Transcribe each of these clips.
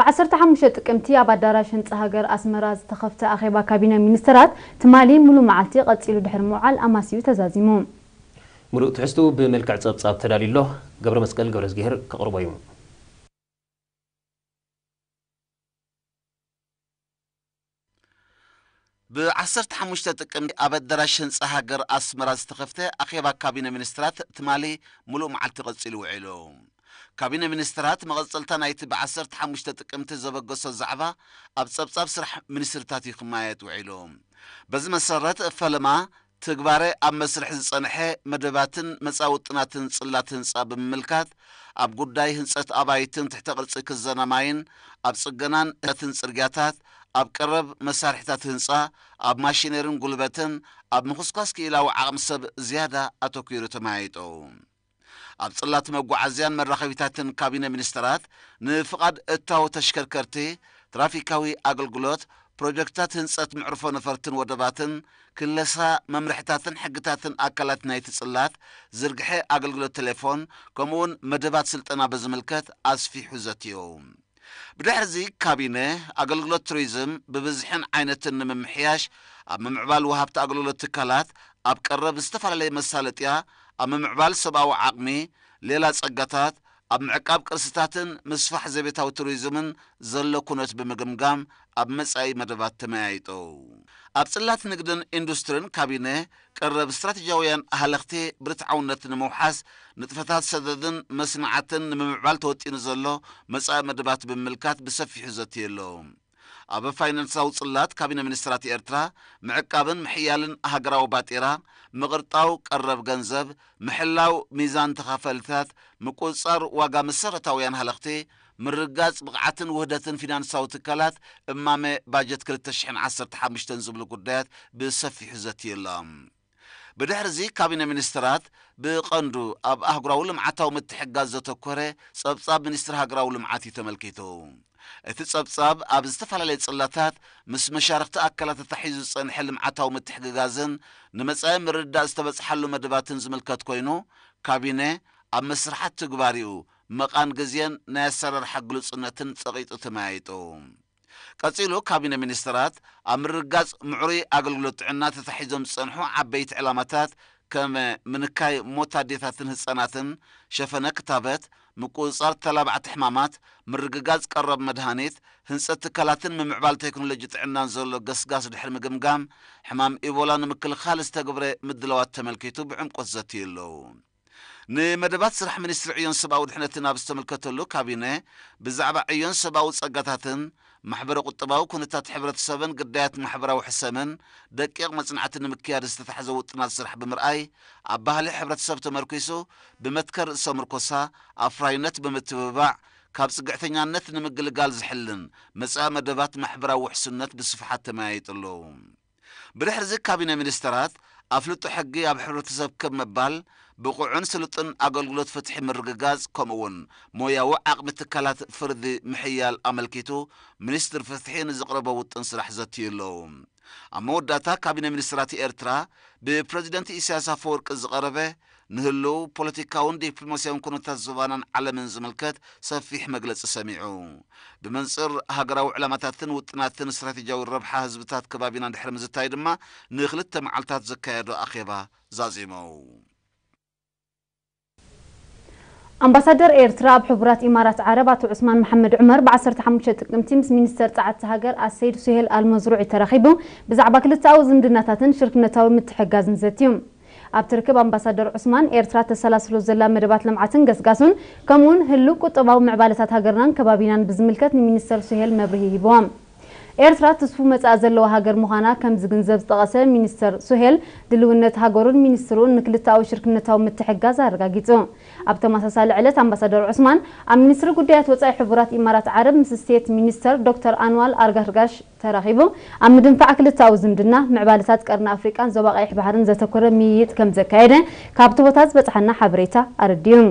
ብ15 ጥቅምቲ ኣብ ኣዳራሽ ህንጻ ሃገር ኣስመራ ዝተኸፍተ ኣኼባ ካቢነ ሚኒስተራት ትማሊ ሙሉ መዓልቲ ቀጺሉ ድሕሪ ምውዓል ኣማስዩ ተዛዚሙ። ሙሉእ ትሕዝትኡ ብመልክዕ ጸብጻብ ተዳልዩ ኣሎ። ገብረ መስቀል ገብረዝግሄር ከቕርቦ እዩ። ብ15 ጥቅምቲ ኣብ ኣዳራሽ ህንጻ ሃገር ኣስመራ ዝተኸፍተ ኣኼባ ካቢነ ሚኒስትራት ትማሊ ሙሉእ መዓልቲ ቀጺሉ ውዒሉ። ካቢነ ሚኒስትራት መቐጸልታ ናይቲ ብ15 ጥቅምቲ ዘበገሶ ዛዕባ ኣብ ጸብጻብ ስራሕ ሚኒስትርታት እዩ ክመያየጥ ውዒሉ። በዚ መሰረት ፈለማ ትግባረ ኣብ መስርሕ ዝጸንሐ መደባትን መጻኢ ውጥናትን ጽላት ህንጻ ብምምልካት ኣብ ጉዳይ ህንጸት ኣባይትን ትሕተ ቅርጺ ክዘና ማይን ኣብ ጽገናን እትን ጽርግያታት ኣብ ቀረብ መሳርሒታት ህንጻ ኣብ ማሽነሪን ጉልበትን ኣብ ምኹስኳስ ክኢላዊ ዓቕሚ ሰብ ዝያዳ ኣተኲሩ ተመያይጡ። ኣብ ጽላት መጓዓዝያን መራኸቢታትን ካቢነ ሚኒስተራት ንፍቓድ እታው ተሽከርከርቲ፣ ትራፊካዊ ኣገልግሎት፣ ፕሮጀክትታት ህንጸት መዕርፎ ነፈርትን ወደባትን፣ ክለሳ መምርሕታትን ሕግታትን ኣካላት ናይቲ ጽላት፣ ዝርግሐ ኣገልግሎት ቴሌፎን፣ ከምኡውን መደባት ስልጠና በዝምልከት ኣስፊሑ ዘትዮ። ብድሕርዚ ካቢነ ኣገልግሎት ቱሪዝም ብብዝሕን ዓይነትን ንምምሕያሽ ኣብ ምምዕባል ወሃብቲ ኣገልግሎት ትካላት ኣብ ቀረብ ዝተፈላለየ መሳለጥያ ኣብ ምምዕባል ሰብኣዊ ዓቕሚ፣ ሌላ ጸጋታት፣ ኣብ ምዕቃብ ቅርስታትን ምስፋሕ ዘቤታዊ ቱሪዝምን ዘሎ ኩነት ብምግምጋም ኣብ መጻኢ መደባት ተመያይጡ። ኣብ ጽላት ንግድን ኢንዱስትሪን ካቢነ ቀረብ ስትራቴጂያውያን ሃለኽቲ ብርትዓውነት ንምውሓስ ንጥፈታት ሰደድን መስናዕትን ንምምዕባል ተወጢኑ ዘሎ መጻኢ መደባት ብምምልካት ብሰፊሑ ዘትየሎ። ኣብ ፋይናንሳዊ ጽላት ካቢነ ሚኒስትራት ኤርትራ ምዕቃብን ምሕያልን ሃገራዊ ባጤራ፣ ምቕርጣው ቀረብ ገንዘብ፣ ምሕላው ሚዛን ተኻፈልታት፣ ምቁጽጻር ዋጋ መሰረታውያን ሃለኽቲ፣ ምርጋጽ ብቕዓትን ውህደትን ፊናንሳዊ ትካላት፣ እማመ ባጀት 2015 ዝብሉ ጉዳያት ብሰፊሑ ዘትየሎም። ብድሕርዚ ካቢነ ሚኒስትራት ብቐንዱ ኣብ ኣህጉራዊ ልምዓታዊ ምትሕጋዝ ዘተኮረ ጸብጻብ ሚኒስትሪ ሃገራዊ ልምዓት እዩ ተመልኪቱ። እቲ ጸብጻብ ኣብ ዝተፈላለየ ጽላታት ምስ መሻርኽቲ ኣካላት ተታሒዙ ዝጸንሐ ልምዓታዊ ምትሕግጋዝን ንመጻኢ ምርድዳእ ዝተበጽሓሉ መደባትን ዝምልከት ኮይኑ፣ ካቢነ ኣብ መስርሓት ትግባሪኡ መቓን ግዜን ናይ ኣሰራርሓ ግሉጽነትን ጸቒጡ ተመያይጡ። ቀጺሉ ካቢነ ሚኒስትራት ኣብ ምርግጋጽ ምዕሩይ ኣገልግሎት ጥዕና ተታሒዞም ዝጸንሑ ዓበይቲ ዕላማታት ከም ምንካይ ሞት ኣዴታትን ህጻናትን፣ ሸፈነ ክታበት፣ ምቁጽጻር ተላባዕቲ ሕማማት፣ ምርግጋጽ ቀረብ መድሃኒት፣ ህንጸት ትካላትን ምምዕባል ቴክኖሎጂ ጥዕናን ዘሎ ገስጋስ ድሕሪ ምግምጋም፣ ሕማም ኢቦላ ንምክልኻል ዝተገብረ ምድላዋት ተመልኪቱ ብዕምቆት ዘትዩ ኣሎ። ንመደባት ስራሕ ሚኒስትሪ ዕዮን ሰብኣዊ ድሕነትን ኣብ ዝተመልከተሉ፣ ካቢነ ብዛዕባ ዕዮን ሰብኣዊ ጸጋታትን ማሕበረ ቁጠባዊ ኩነታት ሕብረተሰብን ግዳያት ማሕበራዊ ሕሰምን ደቂቕ መጽናዕቲ ንምክያድ ዝተታሕዘ ውጥናት ስራሕ ብምርኣይ፣ ኣብ ባህሊ ሕብረተሰብ ተመርኪሱ ብመትከል ርእሰ ምርኮሳ ኣፍራይነት ብምትብባዕ፣ ካብ ጽግዕተኛነት ንምግልጋል ዝሕልን መጻኢ መደባት ማሕበራዊ ውሕስነት ብስፍሓት ተመያይጡ ኣሎ። ብድሕርዚ ካቢነ ሚኒስተራት ኣፍልጦ ሕጊ ኣብ ሕብረተሰብ ከብ ምባል፣ ብቑዕን ስሉጥን ኣገልግሎት ፍትሒ ምርግጋጽ፣ ከምኡውን ሞያዊ ዓቕሚ ትካላት ፍርዲ ምሕያል ኣመልኪቱ፣ ሚኒስትር ፍትሒ ንዝቕረበ ውጥን ስራሕ ዘትዩ ኣሎ። ኣብ መወዳእታ፣ ካቢነ ሚኒስትራት ኤርትራ ብፕረዚደንት ኢሳያስ ኣፈወርቂ ዝቐረበ ንህልው ፖለቲካውን ዲፕሎማስያውን ኩነታት ዞባናን ዓለምን ዝምልከት ሰፊሕ መግለጺ ሰሚዑ። ብመንጽር ሃገራዊ ዕላማታትን ውጥናትን ስትራቴጂያዊ ረብሓ ህዝብታት ከባቢና ድሕሪ ምዝታይ ድማ ንክልተ መዓልታት ዘካየዶ ኣኼባ ዛዚሙ። ኣምባሳደር ኤርትራ ኣብ ሕቡራት ኢማራት ዓረብ ኣቶ ዑስማን መሓመድ ዑመር ብ15 ጥቅምቲ ምስ ሚኒስተር ጸዓቲ ሃገር ኣሰይድ ሱሄል ኣልመዝሩዒ ተራኺቡ ብዛዕባ ክልተኣዊ ዝምድናታትን ሽርክነታዊ ምትሕግጋዝን ዘትዩ። ኣብቲ ርክብ ኣምባሳደር ዑስማን፣ ኤርትራ ተሰላስሎ ዘላ መደባት ልምዓትን ገስጋሱን፣ ከምኡውን ህሉው ቁጠባዊ ምዕባለታት ሃገርናን ከባቢናን ብዝምልከት ንሚኒስተር ሱሄል መብርሂ ሂብዎም። ኤርትራ ትስፉ መጻኢ ዘለዋ ሃገር ምዃና ከም ዝግንዘብ ዝጠቐሰ ሚኒስተር ሱሄል፣ ድልውነት ሃገሩን ሚኒስትሩን ንክልተኣዊ ሽርክነታዊ ምትሕግጋዝ ኣረጋጊጹ። ኣብ ተመሳሳሊ ዕለት ኣምባሳደር ዑስማን ኣብ ሚኒስትሪ ጉዳያት ወጻኢ ሕቡራት ኢማራት ዓረብ ምስ ስቴት ሚኒስተር ዶክተር ኣንዋል ኣርጋርጋሽ ተራኺቡ ኣብ ምድንፋዕ ክልተኣዊ ዝምድና፣ ምዕባለታት ቀርኒ ኣፍሪቃን ዞባ ቀይሕ ባሕርን ዘተኮረ ምይይጥ ከም ዘካየደ ካብቲ ቦታ ዝበጽሓና ሓበሬታ ኣረዲኡ።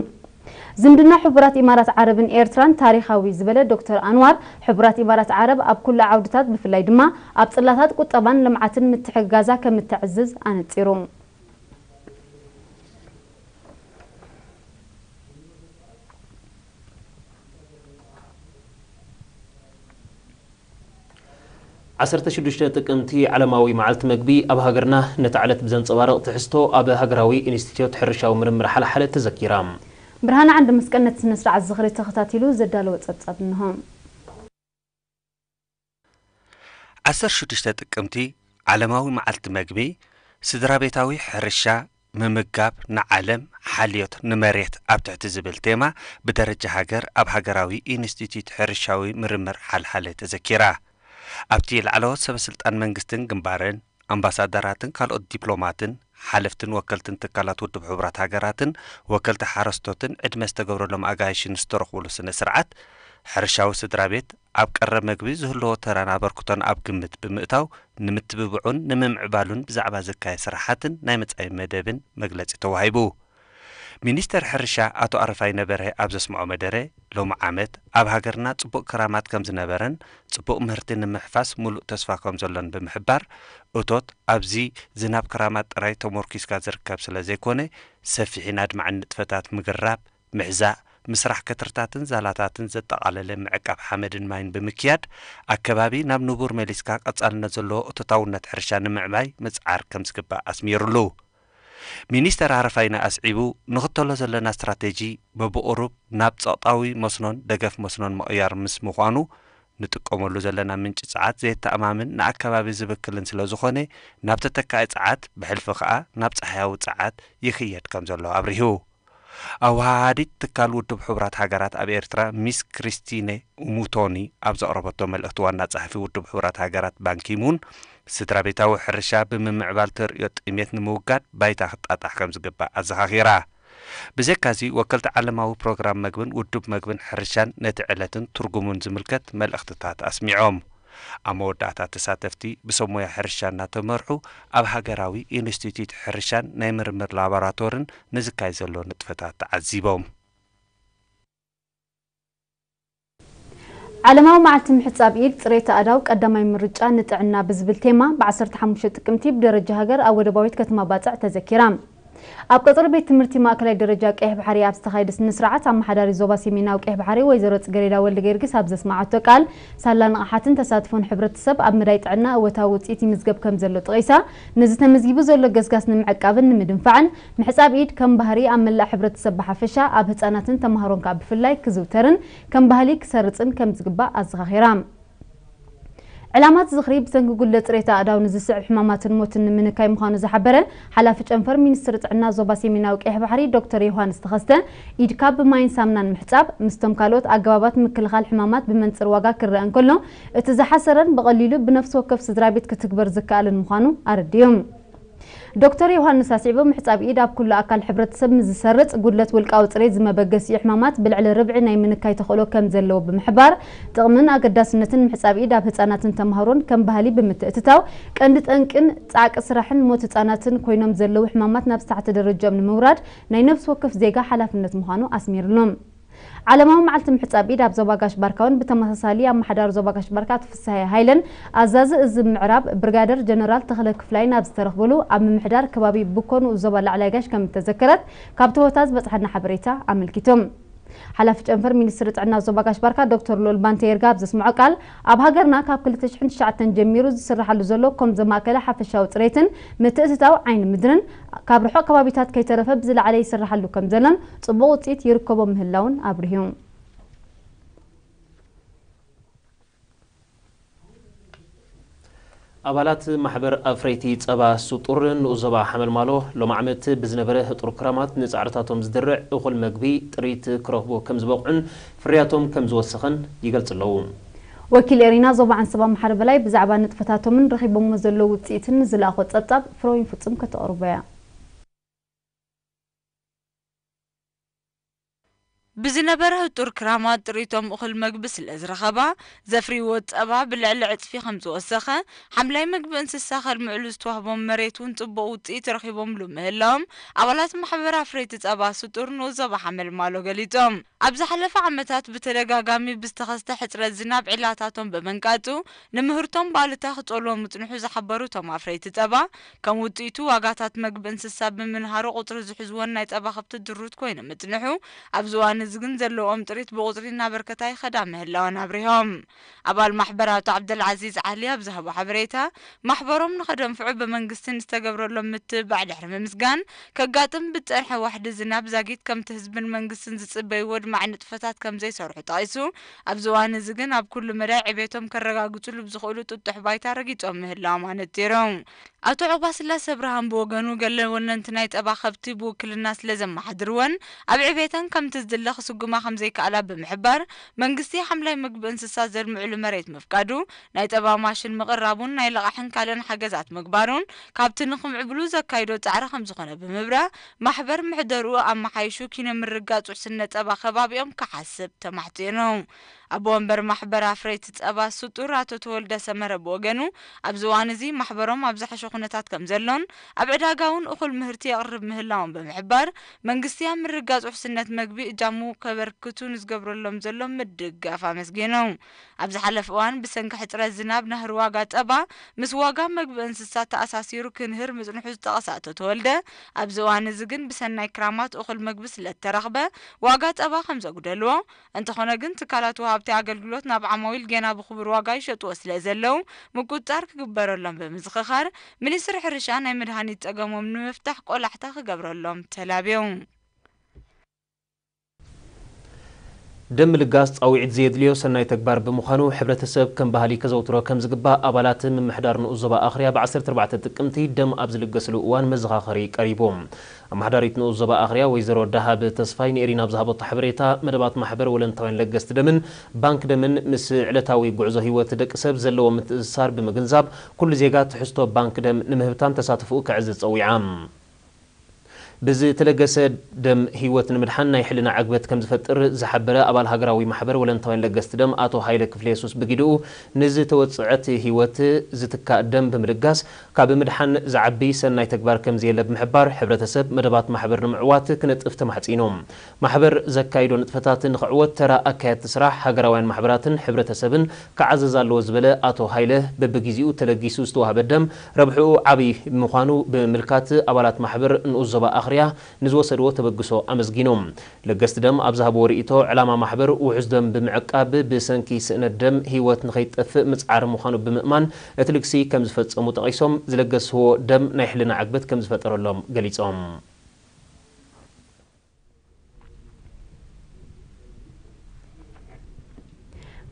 ዝምድና ሕቡራት ኢማራት ዓረብን ኤርትራን ታሪኻዊ ዝበለ ዶክተር ኣንዋር፣ ሕቡራት ኢማራት ዓረብ ኣብ ኩሉ ዓውድታት ብፍላይ ድማ ኣብ ጽላታት ቁጠባን ልምዓትን ምትሕግጋዛ ከም እተዕዝዝ ኣነጺሩ። ዓሰርተ ሽዱሽተ ጥቅምቲ ዓለማዊ መዓልቲ መግቢ ኣብ ሃገርና ነቲ ዕለት ብዘንጸባርቕ ትሕዝቶ ኣብ ሃገራዊ ኢንስቲትዩት ሕርሻዊ ምርምር ሓልሓለ ተዘኪራ። ብርሃነ ዓንደ መስቀል ነቲ ስነ ስርዓት ዝኽሪ ተኸታቲሉ ዘዳለወ ጸብጻብ እንሆ። ዓሰርተ ሽዱሽተ ጥቅምቲ ዓለማዊ መዓልቲ መግቢ፣ ስድራ ቤታዊ ሕርሻ፣ ምምጋብ ንዓለም፣ ሓልዮት ንመሬት ኣብ ትሕቲ ዝብል ቴማ ብደረጃ ሃገር ኣብ ሃገራዊ ኢንስቲትዩት ሕርሻዊ ምርምር ሓልሓለ ተዘኪራ። ኣብቲ ላዕለዎት ሰበ ስልጣን መንግስትን ግንባርን፣ ኣምባሳደራትን ካልኦት ዲፕሎማትን፣ ሓለፍትን ወከልትን ትካላት ውድብ ሕቡራት ሃገራትን ወከልቲ ሓረስቶትን ዕድመ ዝተገብረሎም ኣጋይሽን ዝተረኽብሉ ስነ ስርዓት፣ ሕርሻዊ ስድራ ቤት ኣብ ቀረብ መግቢ ዝህልዎ ተራን ኣበርክቶን ኣብ ግምት ብምእታው፣ ንምትብብዑን ንምምዕባሉን ብዛዕባ ዝካየድ ስራሓትን ናይ መጻኢ መደብን መግለጺ ተዋሂቡ። ሚኒስተር ሕርሻ ኣቶ ኣረፋይነ በርሀ ኣብ ዘስምዖ መደረ፣ ሎሚ ዓመት ኣብ ሃገርና ጽቡቕ ክራማት ከም ዝነበረን ጽቡቕ ምህርቲ ንምሕፋስ ምሉእ ተስፋ ከም ዘሎን ብምሕባር፣ እቶት ኣብዚ ዝናብ ክራማት ጥራይ ተሞርኪስካ ዝርከብ ስለ ዘይኮነ፣ ሰፊሕን ኣድማዕን ንጥፈታት ምግራብ፣ ምሕዛእ፣ ምስራሕ ከትርታትን ዛላታትን ዘጠቓለለ ምዕቃብ ሓመድን ማይን ብምክያድ፣ ኣከባቢ ናብ ንቡር መሊስካ ቀጻልነት ዘለዎ እቶታውነት ሕርሻ ንምዕባይ ምጽዓር ከም ዝግባእ ኣስሚሩሉ። ሚኒስተር ኣረፋይነ ኣስዒቡ፣ ንኽተሎ ዘለና ስትራቴጂ በብቑሩብ ናብ ጸቕጣዊ መስኖን ደገፍ መስኖን ምቕያር ምስ ምዃኑ፣ ንጥቀመሉ ዘለና ምንጪ ጸዓት ዘየተኣማምን ንኣከባቢ ዝብክልን ስለ ዝኾነ፣ ናብ ተተካኢ ጸዓት ብሕልፊ ከኣ ናብ ጸሓያዊ ጸዓት ይኽየድ ከም ዘሎ ኣብሪሁ። ኣወሃሃዲት ትካል ውድብ ሕቡራት ሃገራት ኣብ ኤርትራ ሚስ ክሪስቲነ ኡሙቶኒ ኣብ ዘቕረበቶ መልእኽቲ ዋና ጸሓፊ ውድብ ሕቡራት ሃገራት ባንኪሙን ስድራ ቤታዊ ሕርሻ ብምምዕባል ተርእዮ ጥሜት ንምውጋድ ባይታ ክጣጣሕ ከም ዝግባእ ኣዘኻኺራ። ብዘካዚ ወከልቲ ዓለማዊ ፕሮግራም መግብን ውድብ መግብን ሕርሻን ነቲ ዕለትን ትርጉሙን ዝምልከት መልእኽትታት ኣስሚዖም። ኣብ መወዳእታ ተሳተፍቲ ብሰብ ሞያ ሕርሻ እናተመርሑ ኣብ ሃገራዊ ኢንስቲትዩት ሕርሻን ናይ ምርምር ላቦራቶርን ንዝካየድ ዘሎ ንጥፈታት ተዓዚቦም። ዓለማዊ መዓልቲ ምሕጻብ ኢድ ጽሬት ኣእዳው ቀዳማይ ምርጫ ንጥዕና ብዝብል ቴማ ብ ዓሰርተ ሓሙሽተ ጥቅምቲ ብደረጃ ሃገር ኣብ ወደባዊት ከተማ ባጽዕ ተዘኪራ። ኣብ ቀጽሪ ቤት ትምህርቲ ማእከላይ ደረጃ ቀይሕ ባሕሪ ኣብ ዝተኻየደ ስነ ስርዓት ኣመሓዳሪ ዞባ ሰሜናዊ ቀይሕ ባሕሪ ወይዘሮ ጽገሬዳ ወልደጊዮርጊስ ኣብ ዘስመዓቶ ቃል፣ ሳላ ንቕሓትን ተሳትፎን ሕብረተሰብ ኣብ መዳይ ጥዕና እወታዊ ውጽኢት ይምዝገብ ከም ዘሎ ጠቒሳ፣ ነዚ ተመዝጊቡ ዘሎ ገስጋስ ንምዕቃብን ንምድንፋዕን ምሕጻብ ኢድ ከም ባህሪ ኣብ መላእ ሕብረተሰብ ብሓፈሻ ኣብ ህጻናትን ተማሃሮን ከኣ ብፍላይ ክዝውተርን ከም ባህሊ ክሰርጽን ከም ዝግባእ ኣዘኻኺራ። ዕላማ እቲ ዝኽሪ ብሰንኪ ጉድለት ጽሬት ኣእዳው ንዝስዕብ ሕማማትን ሞትን ንምንካይ ምዃኑ ዝሓበረ ሓላፊ ጨንፈር ሚኒስትሪ ጥዕና ዞባ ሰሜናዊ ቀይሕ ባሕሪ ዶክተር ዮሃንስ ተኸስተ፣ ኢድካ ብማይን ሳምናን ምሕጻብ ምስቶም ካልኦት ኣገባባት ምክልኻል ሕማማት ብመንጽር ዋጋ ክረአ እንከሎ፣ እቲ ዝሓሰረን ብቐሊሉ ብነፍሲ ወከፍ ስድራ ቤት ክትግበር ዝከኣልን ምዃኑ ኣረዲኡ። ዶክተር ዮሃንስ ኣስዒቡ፣ ምሕጻብ ኢድ ኣብ ኩሉ ኣካል ሕብረተሰብ ምስ ዝሰርጽ፣ ጉድለት ውልቃዊ ጽሬት ዝመበገሲኡ ሕማማት ብልዕሊ ርብዒ ናይ ምንካይ ተኽእሎ ከም ዘለዎ ብምሕባር፣ ጥቕምን ኣገዳስነትን ምሕጻብ ኢድ ኣብ ህጻናትን ተማሃሮን ከም ባህሊ ብምትእትታው፣ ቀንዲ ጠንቅን ጻዕቂ ስራሕን ሞት ህጻናትን ኮይኖም ዘለዉ ሕማማት ናብ ዝተሓተ ደረጃኦም ንምውራድ ናይ ነፍሲ ወከፍ ዜጋ ሓላፍነት ምዃኑ ኣስሚርሎም። ዓለማዊ መዓልቲ ምሕጻብ ኢድ ኣብ ዞባ ጋሽ ባርካ እውን ብተመሳሳሊ ኣመሓዳሪ ዞባ ጋሽ ባርካ ኣቶ ፍስሃየ ሃይለን ኣዛዚ እዚ ምዕራብ ብርጋደር ጀነራል ተኽለ ክፍላይን ኣብ ዝተረኽብሉ ኣብ ምምሕዳር ከባቢ ብኮ ንኡስ ዞባ ላዕላይ ጋሽ ከም እተዘከረት ካብቲ ቦታ ዝበጽሓና ሓበሬታ ኣመልኪቱ። ሓላፊ ጨንፈር ሚኒስትሪ ጥዕና ዞባ ጋሽ ባርካ ዶክተር ልኡል ባንተ ይርጋ ኣብ ዘስምዖ ቃል ኣብ ሃገርና ካብ ክልተ ሽሕን ትሽዓተን ጀሚሩ ዝስርሓሉ ዘሎ ኮም ዘማእከለ ሓፈሻዊ ጽሬትን ምትእትታው ዓይኒ ምድርን ካብ ርሑቕ ከባቢታት ከይተረፈ ብዝለዓለ ይስርሓሉ ከም ዘሎን ጽቡቕ ውጽኢት ይርከቦ ምህላውን ኣብሪሁ። ኣባላት ማሕበር ኣፍረይቲ ጸባ ስጡር ንኡስ ዞባ ሓመልማሎ ሎም ዓመት ብዝነበረ ህጡር ክራማት ንጻዕርታቶም ዝድርዕ እኹል መግቢ ጥሪት ክረኽቡ ከም ዝበቕዑን ፍርያቶም ከም ዝወሰኸን ይገልጽ ኣለዉ። ወኪል ኤሪና ዞባ ዓንሰባ መሓሪ በላይ ብዛዕባ ንጥፈታቶምን ረኺቦሞ ዘለዉ ውጽኢትን ንዝለኣኾ ጸብጻብ ፍሮይን ፍጹም ከተቕርቦ እያ። ብዝነበረ ህጡር ክራማት ጥሪቶም እኹል መግቢ ስለ ዝረኸባ፣ ዘፍርይዎ ጸባ ብልዕሊ ዕጽፊ ከም ዝወሰኸ፣ ሓምላይ መግቢ እንስሳ ከልምዕሉ ዝተዋህቦም መሬት እውን ጽቡቕ ውጽኢት ረኺቦምሉ ምህላዎም ኣባላት ማሕበር ኣፍረይቲ ጸባ ስጡር ንኡስ ዞባ ሓመልማሎ ገሊጾም። ኣብ ዝሓለፈ ዓመታት ብተደጋጋሚ ብዝተኸስተ ሕጽረት ዝናብ ዒላታቶም ብምንቃጹ፣ ንምህርቶም ብኣሉታ ክጸልዎ ምጽንሑ ዝሓበሩ እቶም ኣፍረይቲ ጸባ፣ ከም ውጽኢቱ ዋጋታት መግቢ እንስሳ ብምንሃሩ ቁጽሪ ዝሕዝወን ናይ ጸባ ከብቲ ድሩት ኮይኑ ምጽንሑ፣ ኣብዚ እዋን እዚ ግን ዘለዎም ጥሪት ብቑጽሪ እናበርከታ ይኸዳ ምህላወን ኣብሪሆም። ኣባል ማሕበር ኣቶ ዓብደልዓዚዝ ዓሊ ኣብ ዝሃቦ ሓበሬታ፣ ማሕበሮም ንኸደንፍዑ ብመንግስቲ ንዝተገብረሎም ምትብባዕ ድሕሪ ምምስጋን፣ ከጋጥም ብዝጸንሐ ዋሕዲ ዝናብ ዛጊት ከምቲ ህዝብን መንግስትን ዝጽበይዎ ኣድማዒ ንጥፈታት ከም ዘይሰርሑ ጠቒሱ፣ ኣብዚ እዋን እዚ ግን ኣብ ኩሉ መዳይ ዕቤቶም ከረጋግጹሉ ብዝኽእሉ ጥጡሕ ባይታ ረጊጾም ምህላዎም ኣነጺሩ። ኣቶ ዑቕባስላሰ ኣብርሃም ብወገኑ፣ ገለ ወነንቲ ናይ ጸባ ከብቲ ብውክልና ስለ ዘመሓድርወን፣ ኣብ ዕቤተን ከምቲ ዝድለ ክስጉማ ከም ዘይከኣላ ብምሕባር፣ መንግስቲ ሓምላይ ምግቢ እንስሳት ዘልምዕሉ መሬት ምፍቃዱ፣ ናይ ጸባ ማሽን ምቕራቡን ናይ ልቓሕን ካልእን ሓገዛት ምግባሩን፣ ካብቲ ንኽምዕብሉ ዘካይዶ ጻዕሪ ከም ዝኾነ ብምብራህ፣ ማሕበር ምሕደርኡ ኣመሓይሹ ኪነ ምርጋጽ ውሕስነት ጸባ ከባቢኦም ክሓስብ ተማሕጺኑ። ኣቦ ወንበር ማሕበር ኣፍረይቲ ጸባ ስጡር ኣቶ ተወልደ ሰመረ ብወገኑ፣ ኣብዚ እዋን እዚ ማሕበሮም ኣብ ዝሓሸ ኩነታት ከም ዘሎን ኣብ ዕዳጋ እውን እኹል ምህርቲ የቕርብ ምህላውን ብምሕባር፣ መንግስቲ ኣብ ምርጋጽ ውሕስነት መግቢ እጃሙ ከበርክቱ ንዝገብረሎም ዘሎ ምድጋፍ ኣመስጊኑ። ኣብ ዝሓለፈ እዋን ብሰንኪ ሕጽረት ዝናብ ናህሪ ዋጋ ጸባ ምስ ዋጋ መግቢ እንስሳት ተኣሳሲሩ ክንህር ምጽንሑ ዝጠቐሰ ኣቶ ተወልደ፣ ኣብዚ እዋን እዚ ግን ብሰናይ ክራማት እኹል መግቢ ስለ እተረኽበ ዋጋ ጸባ ከም ዘጉደልዎ፣ እንተኾነ ግን ትካላት ወሃብቲ ኣገልግሎት ናብ ዓማዊል ጌና ብኽቡር ዋጋ ይሸጥዎ ስለ ዘለዉ ምቁጽጻር ክግበረሎም ብምዝኽኻር፣ ሚኒስትሪ ሕርሻ ናይ መድሃኒት ጸገሞም ንምፍታሕ ቆላሕታ ክገብረሎም ተላብዩ። ደም ምልጋስ ጻውዒት ዘየድልዮ ሰናይ ተግባር ብምዃኑ፣ ሕብረተሰብ ከም ባህሊ ከዘውትሮ ከም ዝግባእ ኣባላት ምምሕዳር ንኡስ ዞባ ኣኽርያ ብ ዓሰርተ ኣርባዕተ ጥቅምቲ ደም ኣብ ዝልገስሉ እዋን መዘኻኸሪ ቀሪቡ። ኣመሓዳሪት ንኡስ ዞባ ኣኽርያ ወይዘሮ ደሃብ ተስፋይ ንኤሪና ኣብ ዝሃበቶ ሓበሬታ፣ መደባት ማሕበር ወለንታውያን ለገስቲ ደምን ባንክ ደምን ምስ ዕለታዊ ጉዕዞ ህይወት ደቂ ሰብ ዘለዎ ምትእስሳር ብምግንዛብ፣ ኩሉ ዜጋ ትሕዝቶ ባንክ ደም ንምህብታም ተሳትፎኡ ከዕዝዝ ጸዊዓ። ብዝተለገሰ ደም ህይወት ንምድሓን ናይ ሕልና ዕግበት ከም ዝፈጥር ዝሓበረ ኣባል ሃገራዊ ማሕበር ወለንታውያን ለገስቲ ደም ኣቶ ሃይለ ክፍለየሱስ ብጊድኡ፣ ንዝተወጽዐት ህይወት ዝትካእ ደም ብምልጋስ ካብ ምድሓን ዝዓቢ ሰናይ ተግባር ከም ዘየለ ብምሕባር፣ ሕብረተሰብ መደባት ማሕበር ንምዕዋት ክነጥፍ ተማሕጺኑ። ማሕበር ዘካይዶ ንጥፈታት ንኽዕወት ተራ ኣካየድቲ ስራሕ፣ ሃገራውያን ማሕበራትን ሕብረተሰብን ክዓዘዝ ኣለዎ ዝበለ ኣቶ ሃይለ፣ በብግዜኡ ተለጊሱ ዝተዋህበ ደም ረብሕኡ ዓቢ ምዃኑ ብምምልካት፣ ኣባላት ማሕበር ንኡስ ዞባ ኣኽርያ ንዝወሰድዎ ተበግሶ ኣመስጊኑ። ለገስቲ ደም ኣብ ዝሃብዎ ርእይቶ፣ ዕላማ ማሕበር ውሑስ ደም ብምዕቃብ ብሰንኪ ስእነት ደም ህይወት ንኸይጠፍእ ምጽዓር ምዃኑ ብምእማን፣ እቲ ልግሲ ከም ዝፈጸሙ ጠቒሶም፣ ዝለገስዎ ደም ናይ ሕልና ዕግበት ከም ዝፈጠረሎም ገሊጾም።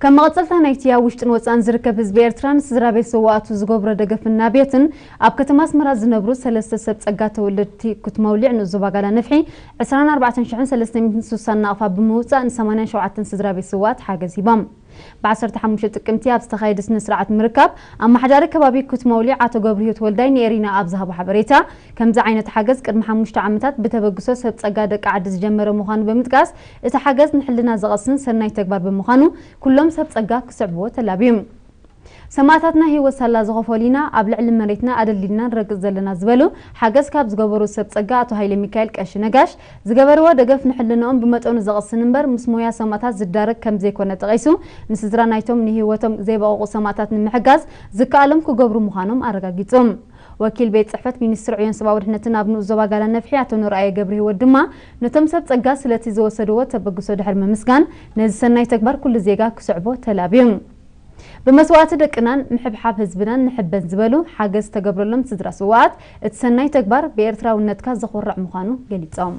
ከም መቐጸልታ ናይቲ ኣብ ውሽጥን ወጻእን ዝርከብ ህዝቢ ኤርትራ ንስድራ ቤት ስውኣቱ ዝገብሮ ደገፍን ናብየትን ኣብ ከተማ ኣስመራ ዝነብሩ ሰለስተ ሰብ ጸጋ ተወለድቲ ኩት መውሊዕ ንኡስ ዞባ ጋላ ነፍሒ ዕስራን ኣርባዕተን ሽሕን ሰለስተ ሚእትን ስሳን ናቕፋ ብምውጻእ ንሰማንያን ሸውዓተን ስድራ ቤት ስውኣት ሓገዝ ሂቦም። ብ ዓሰርተ ሓሙሽተ ጥቅምቲ ኣብ ዝተኻየደ ስነ ስርዓት ምርካብ ኣመሓዳሪ ከባቢ ኩት መውሊዕ ኣቶ ገብረህይወት ወልዳይ ንኤሪና ኣብ ዝሃቦ ሓበሬታ፣ ከምዚ ዓይነት ሓገዝ ቅድሚ ሓሙሽተ ዓመታት ብተበግሶ ሰብ ጸጋ ደቂ ዓዲ ዝጀመረ ምዃኑ ብምጥቃስ፣ እቲ ሓገዝ ንሕልና ዘቐስን ሰናይ ተግባር ብምዃኑ ኩሎም ሰብ ጸጋ ክስዕብዎ ተላብዩ። ሰማእታትና ህይወት ሳላ ዝኸፈሉ ኢና ኣብ ልዕሊ መሬትና ኣደልዲልና ንረግጽ ዘለና ዝበሉ ሓገዝ ካብ ዝገበሩ ሰብ ጸጋ ኣቶ ሃይለ ሚካኤል ቀሺ ነጋሽ፣ ዝገበርዎ ደገፍ ንሕልንኦም ብመጠኑ ዘቕስን እምበር ምስ ሞያ ሰማእታት ዝዳረግ ከም ዘይኮነ ጠቒሱ፣ ንስድራ ናይቶም ንህይወቶም ዘይበቐቑ ሰማእታት ንምሕጋዝ ዝከኣሎም ክገብሩ ምዃኖም ኣረጋጊጹ። ወኪል ቤት ጽሕፈት ሚኒስትሪ ዕዮን ሰብኣዊ ድሕነትን ኣብ ንኡስ ዞባ ጋላ ነፍሒ ኣቶ ንርኣየ ገብረህይወት ድማ ነቶም ሰብ ጸጋ ስለቲ ዝወሰድዎ ተበግሶ ድሕሪ ምምስጋን ነዚ ሰናይ ተግባር ኩሉ ዜጋ ክስዕቦ ተላብዩ። ብመስዋእቲ ደቅናን ምሕብሓብ ህዝብናን ንሕበን ዝበሉ ሓገዝ ዝተገብረሎም ስድራ ስውኣት እቲ ሰናይ ተግባር ብኤርትራውነትካ ዘኹርዕ ምዃኑ ገሊጾም።